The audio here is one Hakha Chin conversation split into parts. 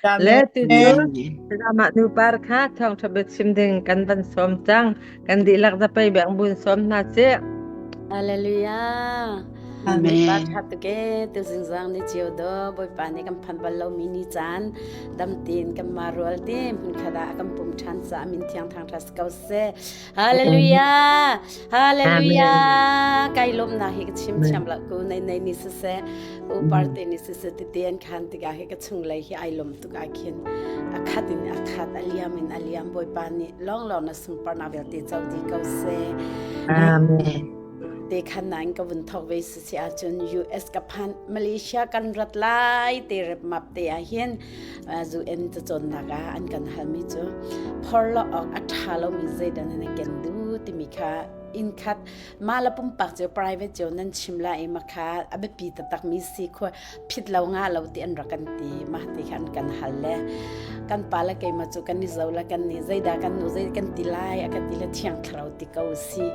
Le tu cu ramah nu par kha thawngṭha bia chim ding kan van sawm cang. Kan dihlak zapei beng bun sawm hna sih. Hallelujah. Amen. Bawipa ṭha tuk ee tu zingzang ni cio do Bawipa nih kan phan bal lomi ni caan dam tein kan ma rual te hmun khat ah a kan pum ṭhan caah min thiang thang ṭha si ko seh. Hallelujah. Hallelujah. Kai lawmnak hi ka chim thiam lo ku nei nei ni siseh u parte ni siseh tete an khan tikah hi ka chunglei hi ai lawm tuk ah khin a khat in a khat a liam in a liam Bawipa nih lawnglawng na sunparnak vialte co dih ko seh. Amen. Te khan nain ka vun thok ve si ahcun US ka phan Malaysia kan rat lai te rep map te ah hin UN cacawnnak ah an kan halmi cu phorlo awk a ṭha lomi zeidah nan ken du timi kha inn khat mah le pumpak cio private cio nan chim la i makha a biapi taktak mi si khua phit lo nga lo ti an rak kan ti mah ti kha an kan hal le kan pa le keimah cu kan i zo le kan ni zeidah kan nu zei kan ti lai a kan ti le thiang thlarau ti ko si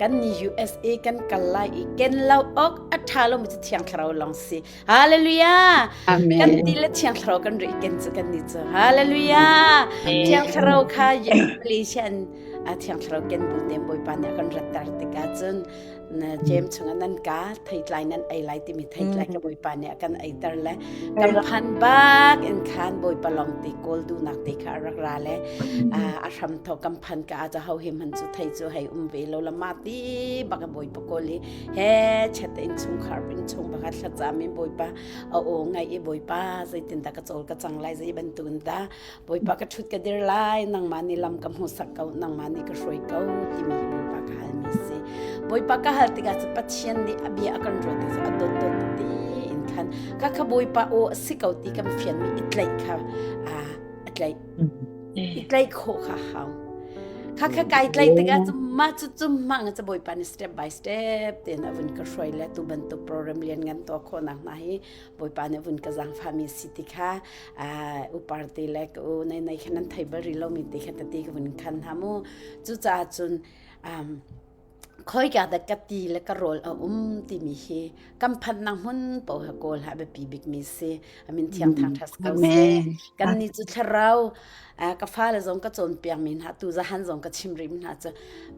kan ni USA kan kal lai i ken lo ok a ṭha lo mi cu thiang thlarau long si Hallelujah. Amen. Kan ti le thiang thlarau kan ri ken cu kan ni cu. Hallelujah. Thiang thlarau kha Malaysia in a thiang thlarau ken bu te Bawipa nih a kan ratter tikah cun na James chungah nan ka theitlai nan ei lai timi theitlai ka Bawipa nih a kan eiter le kan phan bak in khan Bawipa long ti kawl duhnak te kha a rak ra le a hram tho kan phan ka a ho hi man cu thei cu hei um ve lo la ma ti bak a Bawipa kawl i he chet in chungkhar in chung bakhat thlacam in Bawipa a aw ngai i Bawipa zeitin dah ka cawl ka cang lai zei bantukin dah Bawipa ka ṭhut ka dir lai nangmah nih lam ka hmuhsak ko nangmah nih ka hruai ko timi hi Bawipa ka halmi si Bawipa ka hal tikah cu Pathian nih a bia a kan ruat ti cu a dawt dawt ti in khan ka kha Bawipa aw a si ko ti kan fianmi i tlaih kha a tlaih i tlaih khawh kha hau kha kha kai tlaih tikah cu mah cu cu mah nga cu Bawipa nih step by step tein a vun ka hruai le tu bantuk program lian ngan tuah khawhnak hna hi Bawipa nih vun ka zaangfahmi si ti kha upar te le ka u nei nei khan nan thei bal rih lomi te kha tete ka vun khan hna mu cucaah cun khoika dah ka ti le ka rawl a um timi hi kan phannak hmun paoh ha kawl ha biapi bikmi si amin thiang thang ṭha ko seh kan nih cu thlarau ka fale zong ka cawnpiak mi hna tu zahan zong ka chim rih mi hna cu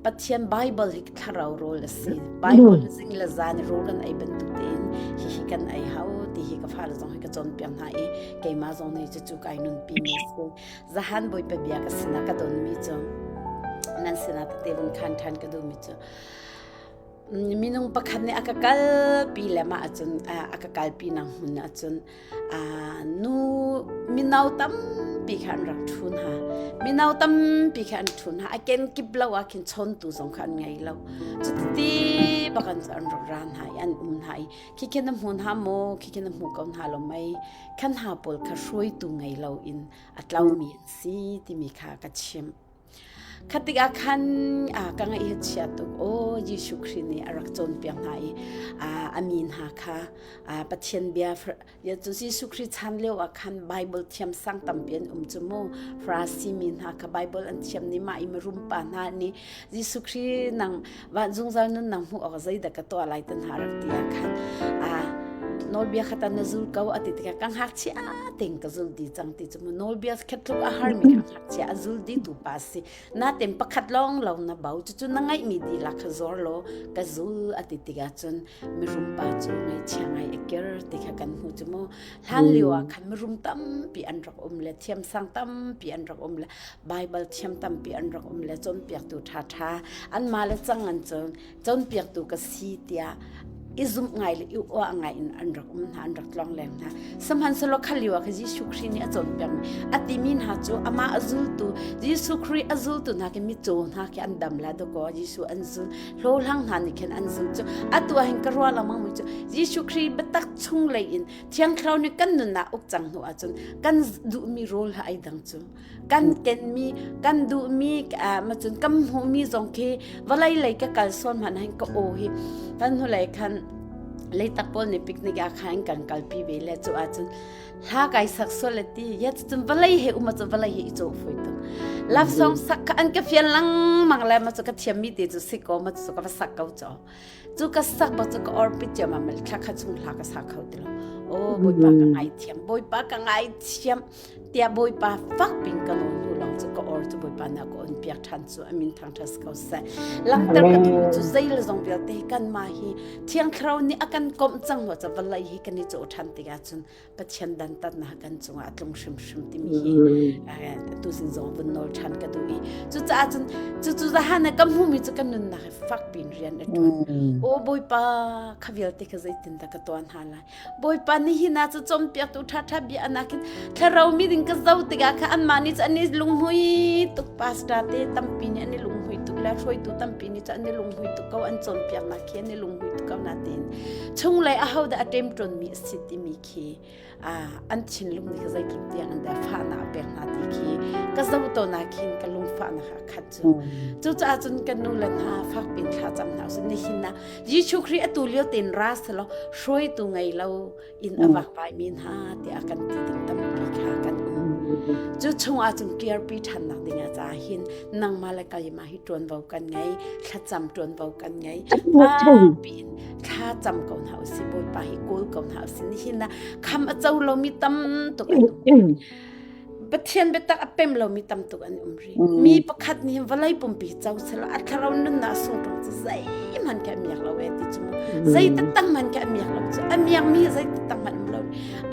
Pathian Bible hi thlarau rawl a si Bible zing le zan rawl kan ei bantuk tein hi hi kan ei hau ti hi ka fale zong hi ka cawnpiak hna i keimah zong nih cucu kai nunpi mi si zahan Bawipa bia ka sinah ka don mi cu nan sinah tete vun khan ṭhan ka duh mi cu minung pakhat nih a ka kalpi le mah ahcun a ka kalpi nak hmun ahcun nu mino tampi kha an rak ṭhu hna mino tampi kha an ṭhu hna a kenkip lo ah khin chawntu zong kha an ngei lo cuti bak an an rak ra hna i an um hna i khi khin na hmu hna maw khi khin na hmu ko hna lo mei khan hna pawl kha hruaitu ngei lo in a tlaumi an si timi kha ka chimh Kha tikah khan ka ngaih a chia tuk. Aw Jesuh Khrih nih a rak cawnpiak hna i a mi hna kha Pathian bia cu Jesuh Khrih chan lio ah khan Bible thiam sang tampi an um cu mu. Farasi mi hna kha Bible an thiam ni mah i mirum pa hna nih Jesuh Khrih nang van zungzal nun nang hmuh awk zeidah ka tuah lai ti hna rak ti ah khan nawlbia kha ta na zul ko a ti tikah ka ngakchia tein ka zul dih cang ti cu mu nawlbia khat tluk a harmi kha ngakchia a zul dihtu pa si natin pakhat lawng lo na bau cucu na ngeihmi dihlak kha zor law ka zul a ti tikah cun mirum pa cu ngaihchia ngai a kir ti kha kan hmu cu mu hlan lio ah khan mirum tampi an rak um le thiamsang tampi an rak um le Bible thiam tampi an rak um le cawnpiaktu ṭhaṭha anmah le cang an cun cawnpiaktu ka si tiah i zumh ngai le i uah ngai in an rak um hna an rak tlong leng hna sihmanhsehlaw kha lio ah kha Jesuh Khrih nih a cawnpiakmi a timi hna cu amah a zultu Jesuh Khrih a zultu hna khi micaw hna khi an dam la dakaw Jesuh an zul hlawhhlang hna nih khin an zul cu atu ah hin ka ruah lengmang mi cu Jesuh Khrih biatak chung lei in Thiang Thlarau nih kan nunnak uk cang hnu ahcun kan duhmi rawl ha ai dang cu kan kenmi kan duhmi macun kan hmuhmi zong khi vawlei lei ka kal sawn hmanh hin ka aw hi kan hnulei khan leitak pawl nih picnic ah khan kan kalpi ve le cu ahcun hla kai sak sual le ti ya cun vawlei he um cun vawlei he i cawh foi tuk love song sak kha an ka fian lengmang le ma cu ka thiammi te cu si ko ma cu ka va sak ko cho Cu ka sak bak cu ka orpit ciammam thla khat chung hla ka sa kho ti lo. O Bawipa ka ngaithiam, Bawipa ka ngaithiam tiah Bawipa fak pin ka nawl hnu lawng cu ka or cu Bawipa nih a ka on piak ṭhan cu a min thangṭhat si ko seh. Langhter ka duhmi cu zei le zong vialte hi kanmah hi Thiang Thlarau nih a kan komh cang hnu cu vawlei hi kan i cawh ṭhan tikah cun Pathian dantatnak kan cungah a tlung hrimhrim timi hi tu zing zong vun nawl ṭhan ka duh i cucaah cun cucu zahan ah ka hmuhmi cu kan nunnak hi fak piin rian a ṭuan. Aw Bawipa kha vialte kha zeitindah ka tuah hna lai? Bawipa nihin ah cu cawnpiaktu ṭhaṭha bia anak hin thlarau mi ding ka zoh tikah kha anmah nih cu an i lunghmui tuk pastor te tampi nih an i lunghmui tuk le hruaitu tampi nih cu an i lunghmui tuk ko an cawnpiaknak khi an i lunghmui tuk ko natein chunglei ahodah a ṭemṭawnmi a si timi khi an thinlung nih zeitluk tiang in dah fahnak a pek hna ti khi ka zoh tawn ah khin ka lungfahnak a khat cu cucaah cun kan nu le hna fakpin thla cam hna usih nihin ah Jesuh Khrih atu lio tein ra selaw hruaitu ngei lo in a vakvaimi hna tiah kan ti ding tampi kha kan um. Cu chungah cun kirpi ṭhannak ding ah caah hin nangmah le keimah hi ṭuanvo kan ngei, thlacam ṭuanvo kan ngei. Piin thlacam ko hna usih, Bawipa hi kawl ko hna usih. Nihin ah kham a co lomi tam tuk an um. Pathian biatak a pem lomi tam tuk an um rih. Mi pakhat nih vawlei pumpi co selaw a thlarau nunnak sungṭung cu zeihmanh khi a miak lo e ti cu mu. Zei taktak hmanh khi a miak lo cu. A miak mi zei taktak hmanh um lo.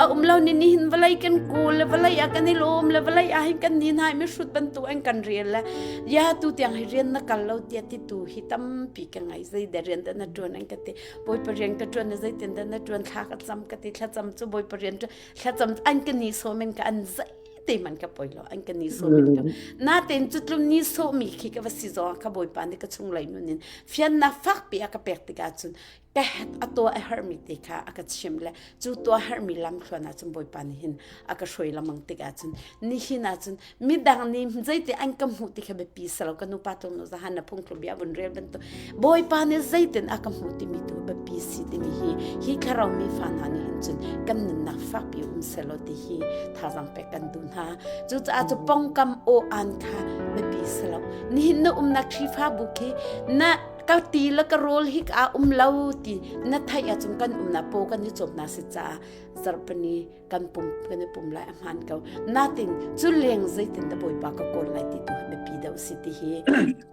A um lo ni nihin vawlei kan kawl le vawlei ah kan i lawm le vawlei ah hin kan ni hna i mihrut bantuk an kan rel le ya tu tiang hi rian na kal lo tiah ti tu hi tampi ka ngai zei dah rian dah na ṭuan an ka ti bawipa rian ka ṭuan na zeitin dah na ṭuan thla ka cam ka ti thlacam cu bawipa rian thlacam an ka ni sawm in ka an zei te man ka poi lo an ka ni sawm in ka natein cutlum ni sawmi khi ka va si zong ka bawipa nih ka chung lei nun in fiannak fakpi a ka pek tikah cun ka het a tuah a herhmi te kha a ka chim le cu tuah herhmi lam thluan ah cun bawipa nih hin a ka hruai lamang tikah cun nihin ah cun midang nih zeite an ka hmuh ti kha biapi selo ka nupa tung nu zahan na phungthluk bia vun rel bantuk bawipa nih zeitin a ka hmuh timi tu biapi si timi hi hi thlarau mi fa hna nih hin cun kan nunnak fakpi um selo ti hi thazang pek kan duh hna cucaah cu pongkam aw an kha biapi selo nihin na umnak Khrihfabu khi na ka ti le ka rawl hi ka um lo ti na theih ahcun kan umnak paw kan i cawmnak si caah zarhpini kan pum kan i pum lai a hmaan ko natin cu leng zeitin dah bawipa ka kawl lai ti tu hi biapi deuh si ti hi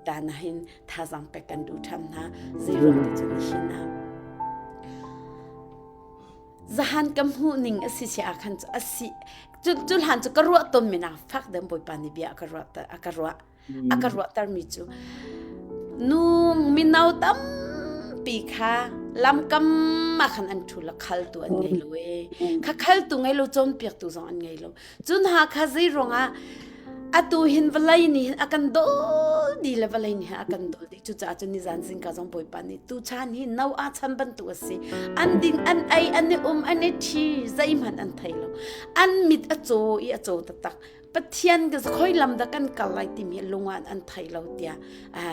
ta na hin thazang pek kan duh ṭhan hna zei ruang ti cu nihin ah zahan ka hmuh ning a si si ah khan cu a si cu cu hlan cu ka ruah ton mi nak fak deuh bawipa nih bia a ka ruah a ka ruah a ka ruahtermi cu nu mino tampi kha lamkam ah khan an ṭhu la khaltu an ngei lo e kha khaltu ngei lo cawnpiaktu zong an ngei lo cun ha kha zei ruangah atu hin vawlei nih hin a kan dol di le vawlei nih hin a kan dol di cucaah cun nizan zingka zong bawipa nih tu chan hi no a chan bantuk a si an ding an ei an i um an i ṭhi zeihmanh an thei lo an mit a caw i a caw taktak Pathian ka khoi lam dah kan kal lai timi lung ah an thei lo tiah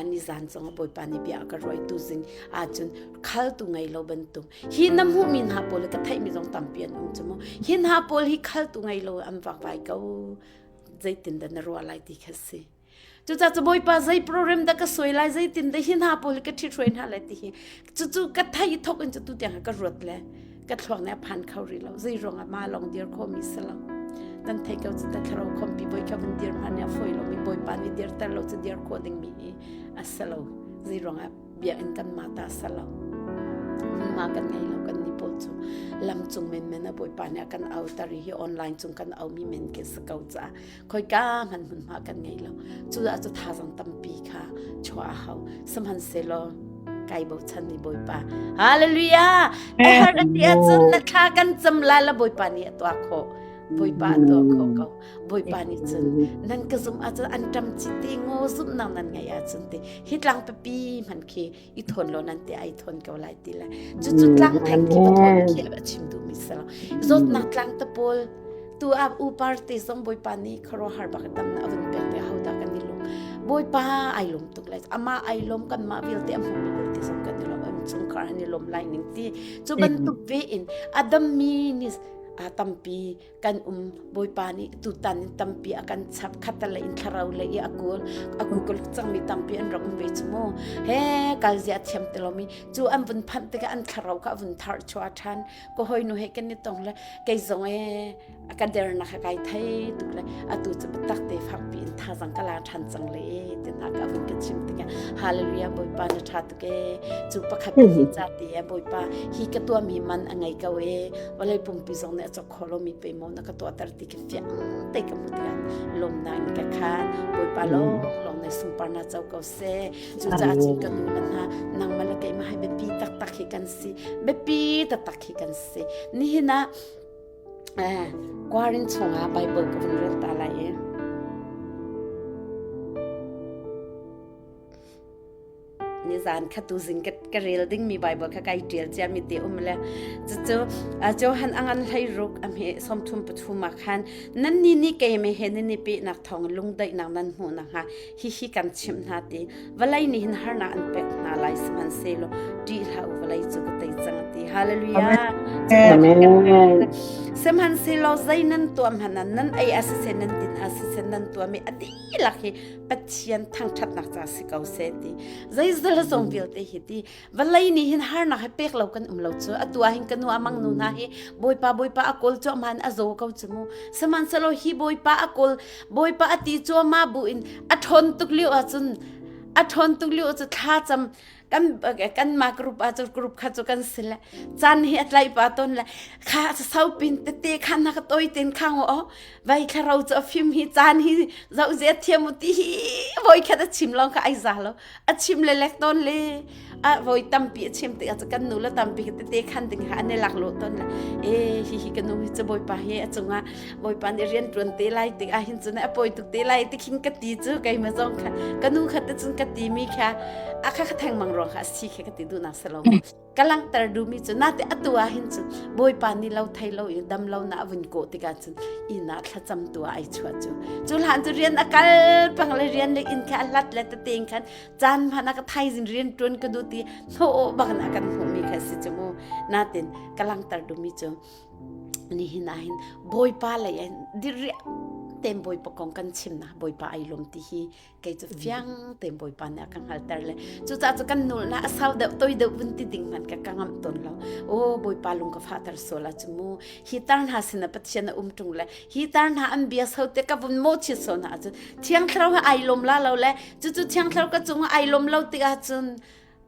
nizan zong Bawipa nih bia a ka ruai tu zing ahcun khaltu ngei lo bantuk hi na hmuhmi hna pawl ka theihmi zong tampi an um cu mu hi hna pawl hi khaltu ngei lo an vakvai ko zeitin dah na ruah lai ti kha si Cucaah cu Bawipa zei program dah ka suai lai zeitin dah hi hna pawl hi ka ṭhithruai hna lai ti hi cucu ka theih thok in cu tu tiang ka ruat le ka thluak nih a phan kho rih lo zei ruangah ma lawng dir khomi si lo nan thei ko cu ta thlarau khompi bawi kha vun dir hmanh a fawi lomi bawipa nih dirter lo cu dir khawh dingmi hi a si lo zei ruangah biakinn kan mah ta si lo hmunhma kan ngei lo kan ni pawl cu lam cung menmen a bawipa nih a kan auter i hi online cung kan aumi men khi si ko caah khoika hmanh hmunhma kan ngei lo cu ah cu thazang tampi kha chuah a hau sihmanhsehlaw kai bochan mi bawipa hallelujah a har a ti ahcun na thla kan cam lai la bawipa nih a tuah khawh bawipa a tuah khawh ko bawipa nih cun nan ka zum ahcun an ṭam ci te ngaw zumhnak nan ngeih ahcun te hi tlang pipi hman khi i thawn lo nan te ai thawn ko lai ti le cu cu tlang theng khi va thawn khi a chim duh mi si lo zawtnak tlang te pawl tu a u parte zong bawipa nih khuaruahhar bak dam na avun pek te hoda kan i lawm bawipa ai lawm tuk lai ama ai lawm kan mah vialte a hmumi vialte zong kan i lawm an chungkhar an i lawm lai ning ti cu bantuk ve in adam mi ni. Tampi kan um Bawipa nih tutan in tampi a kan chap khatal in thlarau le i a kul a kukul cangmi tampi an rak um ve chu mu he kalzia thiam te lomi cu an vun phanh tikah an thlarau kha vun thar chua than ko hoi nu he kan ni tong le kei zong e a ka dernak kha kai thei tuk le atu cu biatak te fakpi in thazang ka la than cang le e ti hna ka vun ka chim tikah hallelujah Bawipa na tha tuk e cu pakhat hi ca te e Bawipa hi ka tuahmi man a ngei ko e vawlei pumpi zong nih a cawk kho lomi pe maw na ka tuahter ti ka fiang te ka hmu tikah lawmnak in ka khan Bawipa lawng lawng nih sunparnak co ko seh cucaah cun ka nu le hna nangmah le keimah hi biapi taktak hi kan si biapi taktak hi kan si nihin ah eh, Kwarin chungah Bible ka vun rel ta lai i Nizan kha tuzing ka, ka rel dingmi Bible kha kai ṭial ciami te um le cucu Johan a ngan hlei ruk a hme 33 pathum ah khan nan ni nih keimah he nan i pehnak thawng lungdaihnak nan hmuh nakhnga hihi kan chimh hna ti vawlei nih hin harnak an pek hna lai sihmanhsehlaw ṭih hlah u vawlei cu ka tei cang ti hallelujah Amen. Sihmanhsehlaw zei nan tuah hmanh ah nan ei ah siseh nan din ah siseh nan tuahmi a dihlak hi Pathian thangṭhatnak ca si ko seh ti zeizal zong vialte hi ti vawlei nih hin harnak hi pek lo kan um lo cu atu ah hin ka nu amang nu hna hi bawipa bawipa a kawl cuahmah in a zaw ko cu mu sihmanhsehlaw hi bawipa a kawl bawipa a ti cuahmah bu in a ṭhawn tuk lio ahcun a ṭhawn tuk lio cu thlacam kan kan ma group ah cu group kha cu kan si le caan hi a tlai pa ton le kha saupin tete kha na ka toi ten kha ngo vai thlarau cu a fim hi caan hi zoh zia thiam u ti hi voi khat a chim lawng kha ai za lo a chim le lek ton le a voi tampi a chim tikah cu kan nu le tampi tete khan ding kha an i lak lo ton le e hi hi ka nu hi cu bawipa hi a cungah bawipa nih rian tuan te lai tik ah hin cun a pawi tuk te lai ti khin ka ti cu keimah zong kha ka nu kha te cun ka ti mi kha a kha kha thengmang ruang kha a si kha ka ti duhnak si lo ka langhter duhmi cu nate atu ah hin cun bawipa nih lo thei lo in dam lo na a vun kawh tikah cun inn ah thlacam tu ah ai chuah cu cu hlan cu rian a kal pang le rian le inn kha a hlat le tetein khan caan hmanh ah ka thaizing rian tuan ka duh ti hnawh bak in a kan hmuhmi kha si cu mu natin ka langhter duhmi cu nihin ah hin bawipa lei in diriah ten bawipa kong kan chim na bawipa ai lawm ti hi kei cu fiang tein bawipa nih a ka hngalter le cucaah cu kan nulna a sau deuh toi deuh vun ti ding hmanh ka ka ngamh tawn lo o bawipa lung ka fahter sual ah cu mu hi tar hna sinah pathian a um ṭung le hi tar hna an bia so te ka vun mo chiat so hna ahcun thiang thlarau he ai lawm la lo le cucu thiang thlarau ka cungah ai lawm lo tikah cun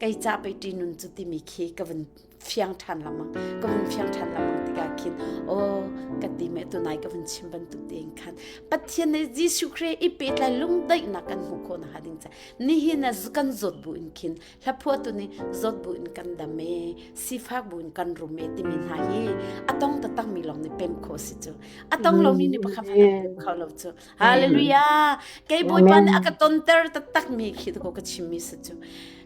kei ca pei ṭi nun cu timi khi ka vun fiang ṭhan lengmang ka vun fiang ṭhan lengmang tikah khin aw ka ti me tunai ka vun chim bantuk tein khan Pathian nih Jesuh Khrih i pehtlai lungdaihnak kan hmuh khawh nakhnga ding ca nihin ah kan zawt bu in khin hlaphuahtu nih zawt bu in kan dam e sifak bu in kan rum e timi hna hi a tong taktak mi lawng nih pem khawh si cu a tong lomi nih pakhat hmanh an pem kho lo cu Hallelujah! Kei Bawipa nih a ka tonter taktak mi khi ko ka chimmi si cu.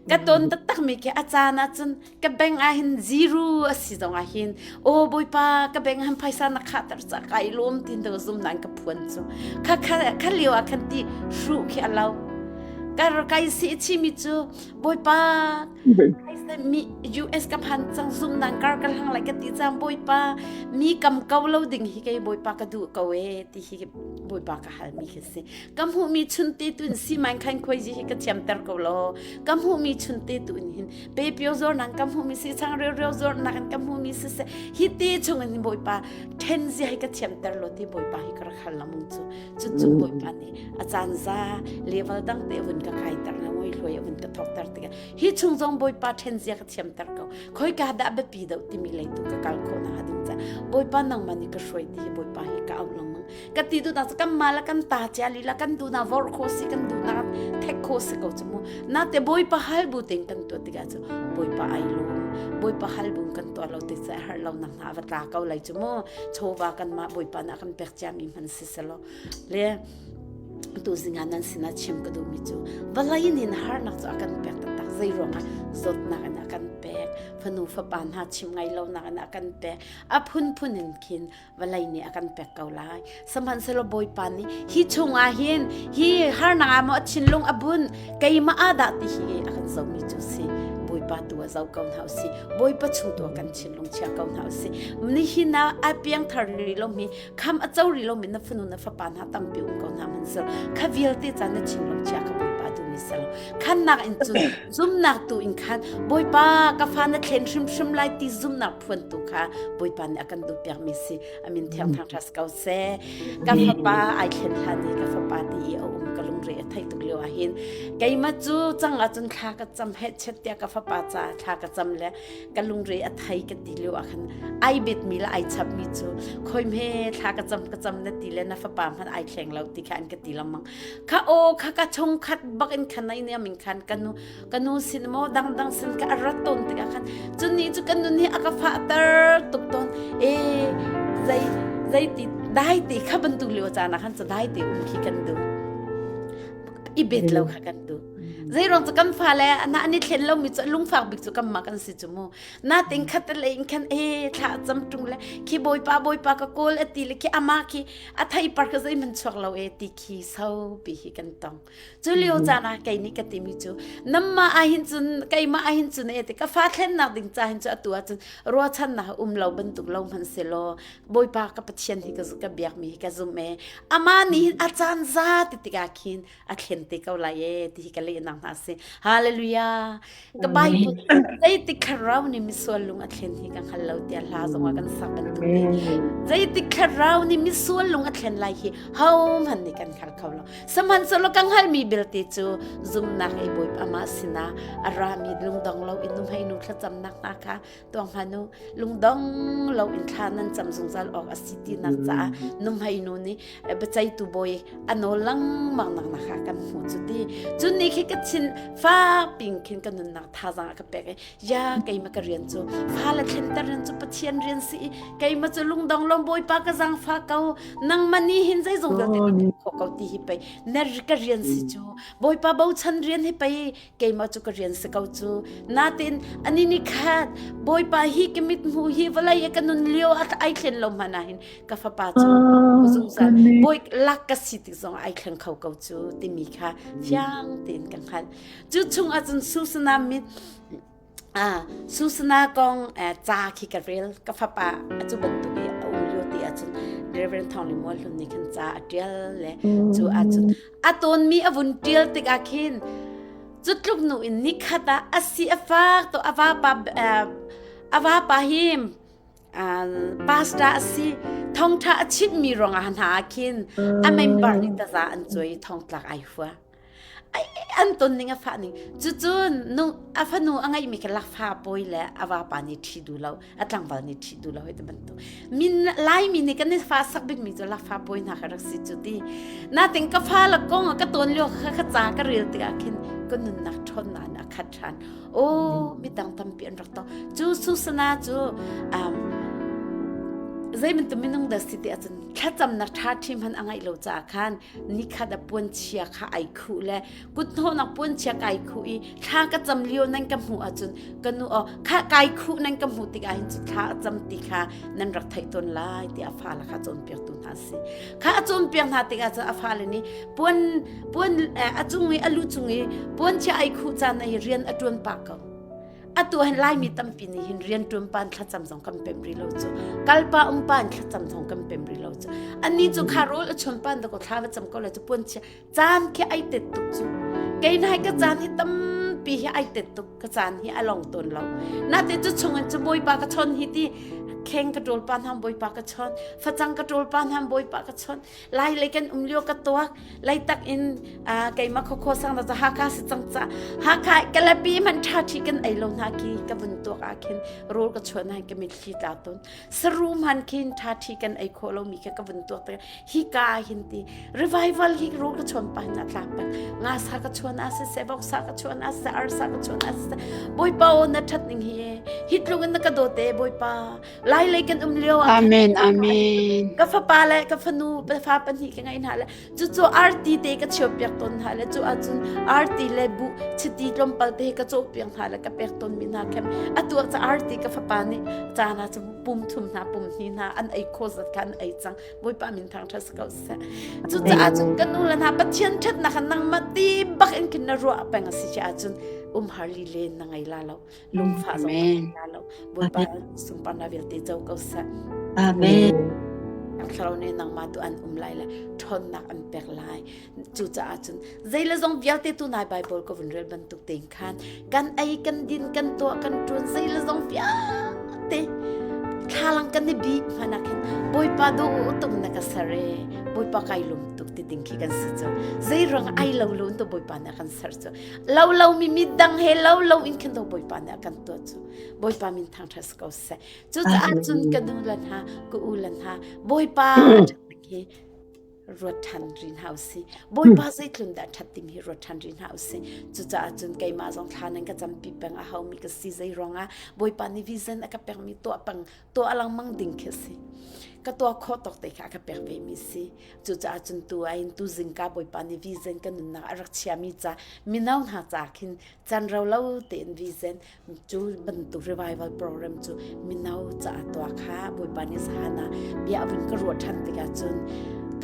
Ka ton taktak mi khi a caan ah cun ka bank ah hin zero a si zong ah hin o Bawipa ka bank han phaisa na khahter ca kai lawm tin to zum nan ka phuan cu. Kha kha kha lio ah khan ti hruh khi a lo. Ka kai si chimi cu Bawipa Mi US ka phan cang zum nang kar ka hlang lai ka ti cang Bawipa mi kam ko lo ding hi kei Bawipa ka duh ko e ti hi Bawipa ka hal mi khi si ka hmuh mi chun te tu in si man khan khoi ji hi ka thiam ter ko lo ka hmuh mi chun te tu in hin pe pio zor nang ka hmuh mi si chang reu reu zor nak ka hmuh mi si se hi te chung in Bawipa then zia hi ka thiam ter lo ti Bawipa hi ka rak hal la mung cu cu cu Bawipa nih a caan za level dang te vun ka kai ter na ngoi hluai vun ka thok ter tikah hi chung zong Bawipa ṭhen zia ka thiamter ko khoika dah biapi deuh timi lei tu ka kal khawh nakhnga ding ca Bawipa nangmah nih ka hruai ti hi Bawipa hi ka auh lengmang ka ti duh nak kan mah le kan ta cia lila kan duh nak vor kho si kan duh nak thek kho si ko cu mu nate Bawipa hal bu tein kan tuah tikah cu Bawipa ai lawm Bawipa hal bu kan tuah lo ti ca har lo nak hna va tla ko lai cu mu chawva kan mah Bawipa na kan pek cia mi hman si selo le tuzing ah nan sinah chim ka duhmi cu vawlei nih harnak cu a kan pek taktak zei ruangah zawtnak in a kan pek fanu fapa hna chim ngai lonak in a kan pek a phunphun in khin vawlei nih a kan pek ko lai sihmanhsehlaw bawipa nih hi chungah hin hi harnak ah maw a thinlung a bunh keimah ah dah ti hi a kan zohmi cu si bawipa. Bawipa tu ah zoh ko hna usih. Bawipa chung tu ah kan thinlung chia ko hna usih. Nihin ah a piangthar rih lomi, kham a co rih lomi na fanu na fapa hna tampi um ko hna hmanhsehlaw kha vialte ca na thinlung chia kha Bawipa tu mi selaw khannak in cun zumnak tu in khan Bawipa ka fa na thlen hrimhrim lai ti zumnak phuan tu kha Bawipa nih a kan duh piak mi si amin thiang thang ṭhas ko seh ka fapa ai thlen hlan i ka fapa ti i a um ka lungre a theih tuk lio ah hin keimah cu cang ah cun thla ka cam he chet tiah ka fapa ca thla ka cam le ka lungre a thei ka ti lio ah khan ai bet mi le ai chap mi cu khoi hme thla ka cam ka cam na ti le na fapa hman ai thleng lo ti kha an ka ti lengmang kha o kha ka chung khat bak in khan nai niam in khan ka nu ka nu sin maw dangdang sin ka a rat tawn tikah khan cun ni cu ka nun hi a ka fahter tuk tawn e zei zei ti dai ti kha bantuk lio caan ah khan cu dai ti um khi kan duh i bet lo kha kan duh zei rong cu kan fale na an i thlen lo mi cu lungfak bik cu kan mah kan si cu mu na ting khat le in khan e thla cam tung le khi bawipa bawipa ka kawl ati le khi ama khi a thei par ka zei man chuak lo e ti khi so pi hi kan tong Cu lio caan ah kei nih ka timi cu namma ahhin cun keimah ahhin cun e ti ka fa thlennak ding ca hin cu atu ahcun ruahchannak um lo bantuk lo hmanh selaw Bawipa ka Pathian hi ka ka biakmi hi ka zum e ama nih hin a caan za ti tikah khin a thlen te ko lai e ti hi ka lehnak hna si hallelujah ka Bible zeitik thlarau nih misual lung a thlen hi ka hngal lo tiah hla zong ah kan sak bantuk te zeitik thlarau nih misual lung a thlen lai hi ho hmanh nih kan hngal kho lo Sihmanhsehlaw ka hngalhmi belte cu zumnak i Bawipa amah sinah a rami lungdong loin nuhmeinu thlacamnak hna kha tuang hmanh u. Lungdong loin thla nan cam zungzal awk a si tinak caah nuhmeinu nih biaceihtu bawi a nawl lengmang nak na kha kan hmuh cu ti. Cun ni khi ka thin fak ping khin ka nunnak thazaang a ka pek i ya keimah ka rian cu fale thlenter rian cu Pathian rian si i keimah cu lungdong lawm Bawipa ka zaangfah ko nangmah nih hin zeizong vialte na tuah khawh ko ti hi pei na ka rian si cu Bawipa bochan rian hi pei keimah cu ka rian si ko cu natin ani ni khat Bawipa hi ka mit hmu hi vawlei ka nun lio a ai thlen lo hmanh ah hin ka fapa cu zungzal bawi lak ka si tik zong ai thleng kho ko cu timi kha fiang tein ka hngalh cu chung ahcun Susana mit Ah, Susana kong eh, ca khi ka rel. Ka fapa a cu bantuk i a um lio ti ahcun Reverend Thawng Li Mual Hlun nih khan ca a ṭial le cu ahcun a tawnmi a vun ṭial tikah khin cu tluk nu in nikhat ah a si a fak to a vapa eh, a vapa hi pastor a si thongṭha a chimmi ruangah hna ah khin a member nih taza an cuai thongtlak ai hua. Ai an ton ning a fah ning cucun nu a fanu a ngeihmi kha lakfa pawi le a vapa nih ṭhi duh lo a tlangval nih ṭhi duh lo hei ti bantuk min laimi nih kan i fa sak bikmi cu lakfa pawi hna kha rak si cu ti natin ka fa la kong ka tawn lio kha ka ca ka rel tikah khin ka nunnak ṭhawnnak in a khat ṭhan o midang tampi an rak tong cu Susana cu um, zei bantuk minung dah si ti ahcun thlacamnak ṭha ṭhi hmanh a ngeih lo caah khan nikhat a puanchia kha ai khuh le kuthnawhnak puanchia kai khuh i thla ka cam lio nan ka hmuh ahcun ka nu aw kha kai khuh nan ka hmuh tikah hin cu thla a cam ti kha nan rak theih tawn lai tiah a fale kha cawnpiaktu hna a si kha a cawnpiak hna tikah cun a fale nih puan puan a cung i a lu cung i puanchia ai khuh caan ah hi rian a ṭuan pah ko Atu hin Laimi tampi nih hin rianṭuan pa in thlacam zong kan pem rih lo cu. Kalpa umpa in thlacam zong kan pem rih lo cu. Annih cu kha rawl a chuan pa in dakaw thla va cam ko lai cu puan chia caan khi ai tet tuk cu. Kei nai ka caan hi tampi hi ai tet tuk ka caan hi a long tawn lo. Nate cu chung in cu bawipa ka chawn hi ti kheng ka ṭawl pa hna bawipa ka chawn facang ka ṭawl pa hna bawipa ka chawn lai lei kan um lio ka tuak leitak in keimah khokho sang na Hakha si cang ca Hakha kalapi man tha thi kan ei lo hna ki ka vun tuak ah khin rawl ka chuan han ka mitthli tla ton saru man khin tha thi kan ei kho lo mi kha ka vun tuak te hi ka hin ti revival hi rawl ka chuan pa na tla pek nga sa ka chuan a se se bok sa ka chuan a se ar sa ka chuan a se boipa o na that ning hi hi tlung in na ka do te boipa Lai lei kan um lio ah Amen amen. Ka fapa le ka fanu fa pahnih ka ngeih hna le cucu arti te ka chiop piak tawn hna le cu ahcun arti le bu chiti tlawmpal te ka cawh piak hna le ka pek tawn mi hna khem atu ah ca arti ka fapa nih caan ah cun pum thum hna pum hni hna an ei kho zat kha an ei cang bawipa min thang ṭha si ko seh cucaah cun ka nu le hna pathian ṭhatnak kha nangmah ti bak in khin na ruah peng a si ahcun. Umhar li len na ngei la lo. Lungfah zong na ngei la lo. Bawipa sunparnak vialte co ko seh. Amen. Thlarau nih nangmah tu an um lai le ṭhawnnak an pek lai. Cucaah cun zei le zong vialte tu nai Bible ka vun rel bantuk tein khan kan ei kan din kan tuah kan ṭuan zei le zong vialte thlalang kan i bih hmanh ah khin Bawipa duh tuk na ka ser e Bawipa kai lum tuk ti ding khi kan si cu zei ruang ai lo lo in to Bawipa nih a kan ser cu lo lo mi mi dang he lo lo in khin to Bawipa nih a kan tuah cu Bawipa min thangṭhat si ko seh cucaah cun ka nu le hna ka u le hna Bawipa hi ruat ṭhan rih hna usih. Bawipa zeitlun dah ṭhat timi hi ruat ṭhan rih hna usih. Cucaah cun keimah zong thla nan ka campi peng a haumi ka si zei ruangah Bawipa nih vision a ka pekmi tuah peng tuah lengmang ding khi si. Ka tuah khawh tawk te kha a ka pek ve mi si. Cucaah cun tu ah in tu zingka Bawipa nih vision ka nunnak a rak chiami ca mino hna ca khin can ro lo tein vision Cu bantuk revival program cu mino caah tuah kha Bawipa nih zahan ah bia a vun ka ruah ṭhan tikah cun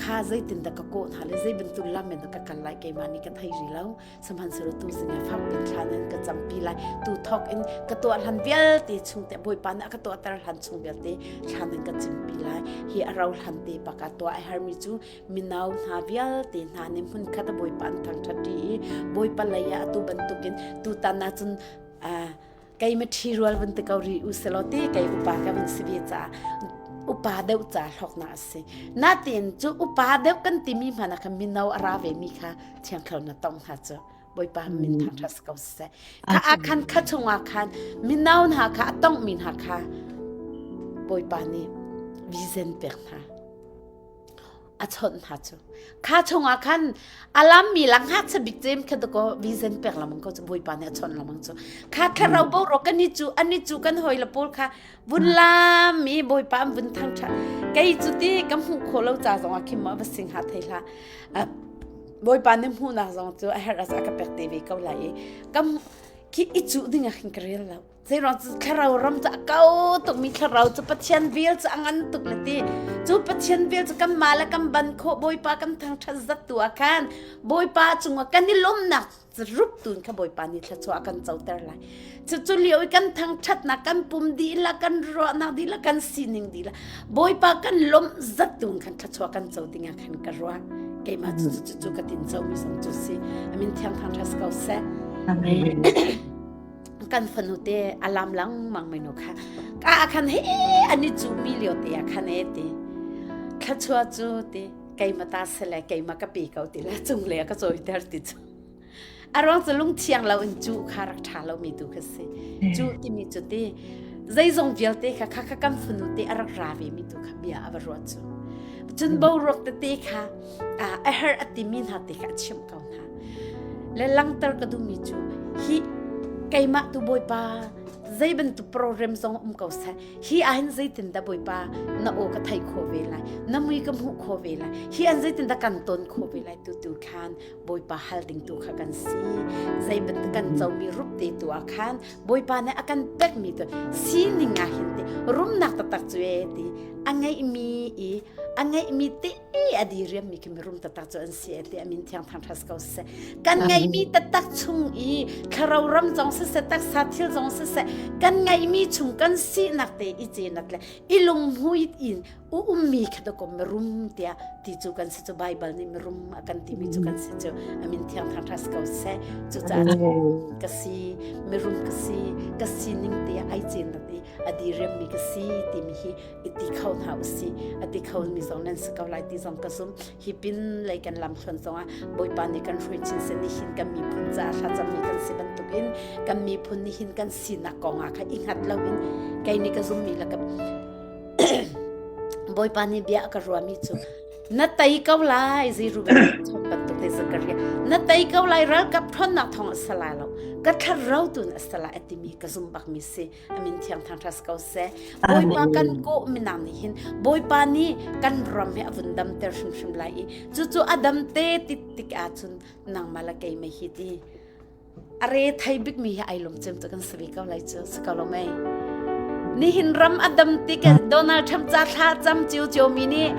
kha zeitindah ka kawh hna le zei bantuk lam in ka kal lai keimah nih ka thei rih lo. Sihmanhsehlaw tu zing ah fak piin thla nan ka campi lai. Tu thawk in ka tuah hlan vialte chung te Bawipa nih a ka tuahter hlan chung vialte thla nan ka cimpi lai. Hi a ro hlan te bak ah tuah a hermi cu mino hna vialte hna nih hmunkhat a Bawipa an thangṭhat ṭi i Bawipa lei ah atu bantukin tutan ah cun keima ṭhi rual vun ti ko rih u selaw ti kei upa ka vun si ve caah upa deuh ca hlawknak a si. Natin cu upa deuh kan timi hmanh ah khan mino a ra ve mi kha thiangthlarau na tong hna cu Bawipa min thangṭhat si ko seh. Kha ah khan kha chungah khan mino hna kha a tongmi hna kha Bawipa nih vision pek hna. A chawnh hna cu kha chungah khan a lammi la ngakchia bik cem kha dakaw vision pek lamang ko cu Bawipa nih a chawnh lamang cu kha thlarau boruak kan i cu an i cu kan hawi le pawl kha vun lam i Bawipa an vun thangṭhat kei cu ti ka hmuh khawh lo ca zongah khin maw va sing ha thei hlah Bawipa nih hmuhnak zong cu a herh ah a ka pek te ve ko lai i kam khi i cuh ding ah khin ka rel lo Zeiruang cu thlarau ram cu a kau tukmi thlarau cu Pathian vel cu a ngan tuk le ti. Cu Pathian vel cu kanmah le kan ban khawh Bawipa kan thangṭhat zat tu ah khan Bawipa cungah kan i lawmnak rup tun kha Bawipa nih thluachuah a kan coter lai. Cu cu lio i kan thangṭhatnak kan pum dihlak kan ruahnak dihlak kan sining dihlak Bawipa kan lawmh zat tun khan thluachuah kan co ding ah khan ka ruah. Keimah cu cu cu ka tin comi zong cu si. Amin thiang thangṭhat si ko seh. Amen. Kan fanu te a lam lengmang minu kha ka ah khan he an i cuhmi lio te ah khan e ti thluachuah cu ti keimah ta sele keimah ka pe ko ti le cung le ka cawiter ti cu a ruang cu lungthiang lo in cu kha rak ṭha lomi tu kha si cu timi cu ti zeizong vialte kha kha kha kan fanu te a rak ra ve mi tu kha bia a va ruat cu cun boruak tete kha a herh a timi hna te kha a chimh ko hna Le langhter ka duhmi cu hi keimah tu Bawipa zei bantuk program zong um ko seh hi ahhin zeitindah Bawipa na aw ka theih khawh ve lai na mui ka hmuh khawh ve lai hi an zeitindah kan ton khawh ve lai tu tu khan Bawipa hal ding tu kha kan si zei bantuk kan comi rup te tu ah khan Bawipa nih a kan pekmi tu sining ah hin ti rumnak taktak cu e ti a ngeihmi i a ngeihmi te a diriammi khi mirum taktak cu an si ti amin thiang thangṭhat ko seh kan ngeihmi taktak chung i thlarau ram zong siseh taksa thil zong siseh kan ngeihmi chung kan sinak te i cenak le i lunghmui in u ummi kha to ko mirum tiah ti cu kan si cu Bible nih mirum a kan timi cu kan si cu amin thiang thangṭhat ko seh cucaah ka si mirum ka si ka sining te ai cenak i a diriammi ka si timi hi i ti kho hna usih a ti kho mi zong nan si ko lai ti zong ka zum hi pin lei kan lam thluan zongah bawipa nih kan hruai chin sen nihin kan miphun caah thlacammi kan si bantukin kan miphun nihin kan sinak kong ah kha i hngat loin kei nih ka zummi le ka bawipa nih bia a ka ruami cu na tei ko lai ziru bantuk te Zakaria na tei ko lai ralkap ṭhawnnak thawng a si lai lo ka thlarau tun a si lai a timi ka zum bakmi si amin thiang thangṭhat ko seh bawipa kan kawh minang nih hin bawipa nih kan ram hi a vun damter hrimhrim lai i cucu a dam te ti tik ahcun nangmah le keimah hi ti a re thei bikmi hi ai lung cem cu kan si ve ko lai cu si ko lo mei nihin ram a dam tik Donald Trump ca thla cam cio cio mi nih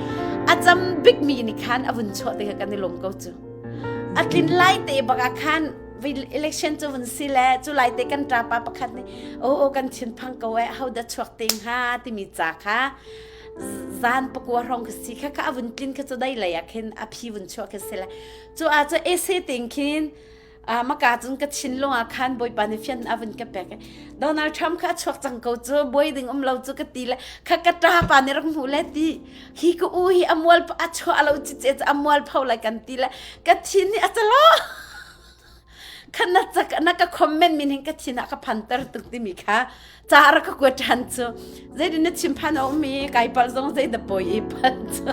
a cam bikmi nih khan a vun chuah tikah kan i lawm ko cu a tlin lai te bak ah khan. election cu vun si le cu lai te kan ṭapa pakhat nih o o kan thinphang ko eh ho dah chuak te hnga timi ca kha zan pakua hrawng ka si kha kha a vun tlin kha cu dai lei ah khin a phi vun chuah kha si le cu ah cu ese ting khin maka cun ka thinlung ah khan bawipa nih fian a vun ka pek Donald Trump kha a chuak cang ko cu buai ding um lo cu ka ti le kha ka ṭa pa nih rak hmuh le ti hi ka u hi a mual a chuah lo ci ce a mual pho lai kan ti le ka thin hi a calo kha na cak na ka comment min hin ka thin ah ka phanter tuk timi kha ca rak ka kuat ṭhan cu zeitin na chim phan a um i kai palh zong zei da pawi i phan cu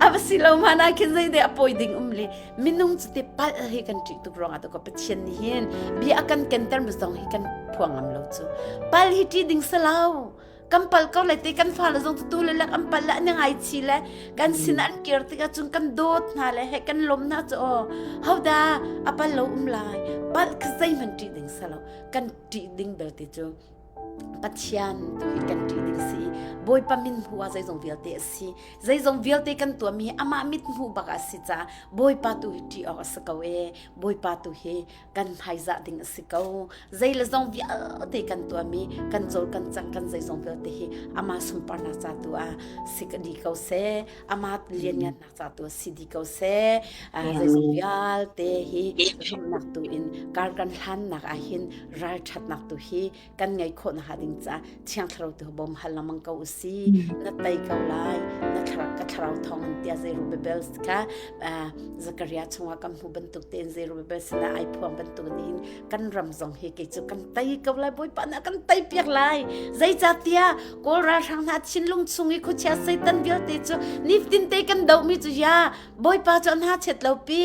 a va si lo hmanh ah khin zei de a pawi ding um le minung cu te palh hi kan ṭih tuk ruangah to ka Pathian nih hin bia a kan kenter mi zong hi kan phuang ngam lo cu pal hi ṭih ding si lo kan pal ko lai te kan fale zong tu le lak an pal le an ngai chi le kan sin an kir tikah cun kan dawt hna le he kan lom hna cu aw hoda a pal lo um lai pal kha zeihmanh ṭih ding si lo kan ṭih ding belte cu Pathian tu hi kan ṭih ding si Bawipa min hmu ah zeizong vialte a si zeizong vialte kan tuahmi hi amah mit hmuh bak a si caah Bawipa tu hi ṭih awk a si ko e Bawipa tu hi kan hmaizah ding a si ko zei le zong vialte kan tuahmi kan cawl kan cang kan zeizong vialte hi amah sunparnak ca tu ah si ka di ko seh amah lianngannak ca tu ah si di ko seh zeizong vialte hi zumhnak tu in kar kan hlannak ah hin ralṭhatnak tu hi kan ngei khawh na ding ca thiang thlarau tu bom hal lengmang ko usi na tei ko lai na thlarau ka thlarau thong in tia Zerubbabel kha Zakaria chungah kan hmu bantuk tein Zerubbabel sinah ai phuang bantuk in kan ram zong hi kei cu kan tei ko lai bawipa na kan tei piak lai zeicahtiah kawl ralhrang hna thinlung chung i khuachia satan vialte cu nifatin te kan dohmi cu ya Bawipa cu an ha chet lo pi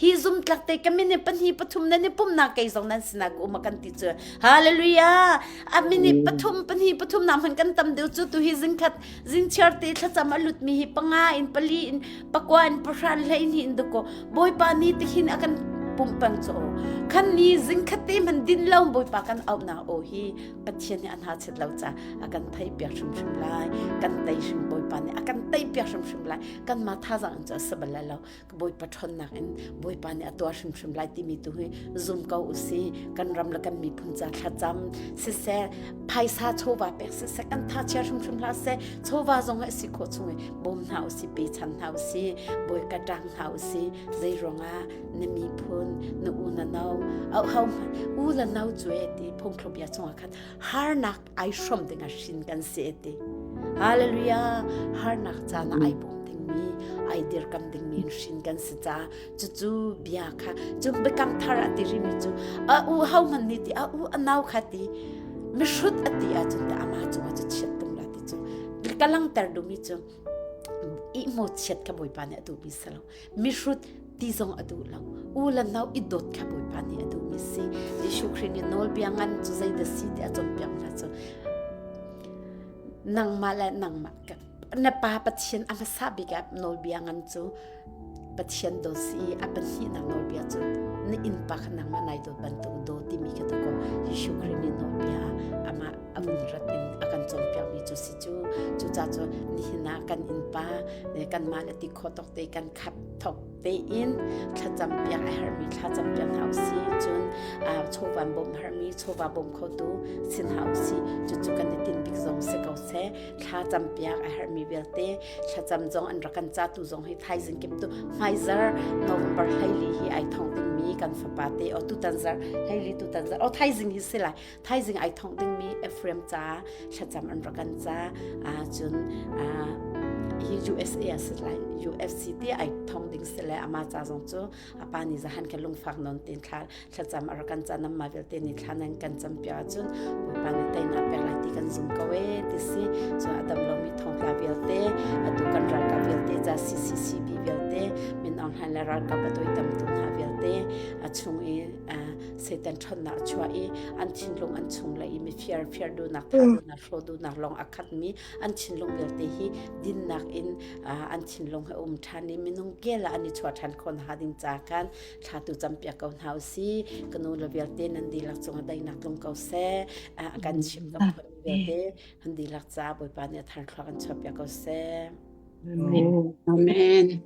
hi zumtlak te ka min pahnih pathum nan i pumnak kei zong nan sinah ka um a kan ti cu Hallelujah! A minute pathum pahnih pathum na hman kan tam deuh cu tu hi zingkhat zingchiar te thlacam a lut mi hi panga in pali in pakua in pahran hlei in hi in duko Bawipa ni te hin a kan pumh peng cu khan ni zingkhat te man din lo Bawipa kan auh na o hi Pathian nih an ha chet lo ca a kan thei piak hrimhrim lai kan tei hrim Bawipa nih a kan tei piak hrimhrim lai kan ma thazang in cu a si bal lai lo Bawipa ṭhawnnak in Bawipa nih a tuah hrimhrim lai timi tu hi zum ko usih. Kan ram le kan miphun ca thlacam siseh, phaisa chawva pek siseh, kan tha chia hrimhrim hlah seh, chawva zong hi a si khawh chung i bawm hna usih, pechan hna usih, Bawipa ṭang hna usih. Zei ruangah na miphun, na u na nau, au ho u le nau cu e ti phungthluk bia chungah khan harnak ai hrom ding ah hrin kan si ti hallelujah harnak caan ah ai bawm dingmi ai dirkam dingmi in hrin kan si ca cucu bia kha cu biakam thar a ti rimi cu a u ho man nih ti a u a nau kha ti mihrut a ti ahcun te ama cungah cu chiat tung la ti cu ka langter duhmi cu ihmo chiat kha bawipa nih a duhmi si lo mihrut ti zong a duh lo u le nau i dawt kha bawipa nih a duhmi si Jesuh Khrih nih nawlbia ngan cu zeidah si ti a cawnpiak hna cu nangmah le nangmah na pa Pathian a hmasa bik ah nawlbia ngan cu Pathian dawt si i a pahnihnak nawlbia cu na innpa kha nangmah nai dawt bantuk daw timi kha dakaw Jesuh Khrih nih nawlbia ah amah a vun rat in a kan cawnpiakmi cu si cu cucaah cu nihin ah kan innpa kanmah le ti khawh tawk te kan khap thok tein thlacam piak a herhmi thlacam piak hna usih cun chawva bawm herhmi chawva bawm khotu sin hna usih cucu kan i tin bik zong si ko seh thlacam piak a herhmi vialte thlacam zong an rak kan catu zong hi thaizing kip tu hmaizar November 14 hi ai thong dingmi kan fapa te o tutan zar 14 tutan zar o thaizing hi si lai thaizing ai thongh dingmi Ephraim ca thlacam an rak kan ca cun hi USA a si lai UFC ti ai thong ding si le ama ca zong cu a pa nih zahan kha lungfak non tin thla thlacam a rak kan ca nam ma vialte nih thla nan kan cam piak ahcun Bawipa nih teinak pek lai ti kan zum ko e ti si cun a dam lomi thongtla vialte atu kan ralkap vialte ca CCCB vialte Min Aung Hlaing le ralkap a tuaitamtu hna vialte a chung i Satan ṭhawnnak a chuah i an thinlung an chunglei i mifiar fiar duhnak thah duhnak hrawh duhnak lawng a khatmi an thinlung vialte hi dinnak in an thinlung he um ṭhan i minung kel ah an i chuah ṭhan khawh hna ding ca khan thla tu campiak ko hna usih ka nu le vialte nan dihlak cungah daihnak tlung ko seh a kan chim kan phun vialte nan dihlak ca Bawipa nih a thar thluak an chuahpiak ko seh Amen. Amen.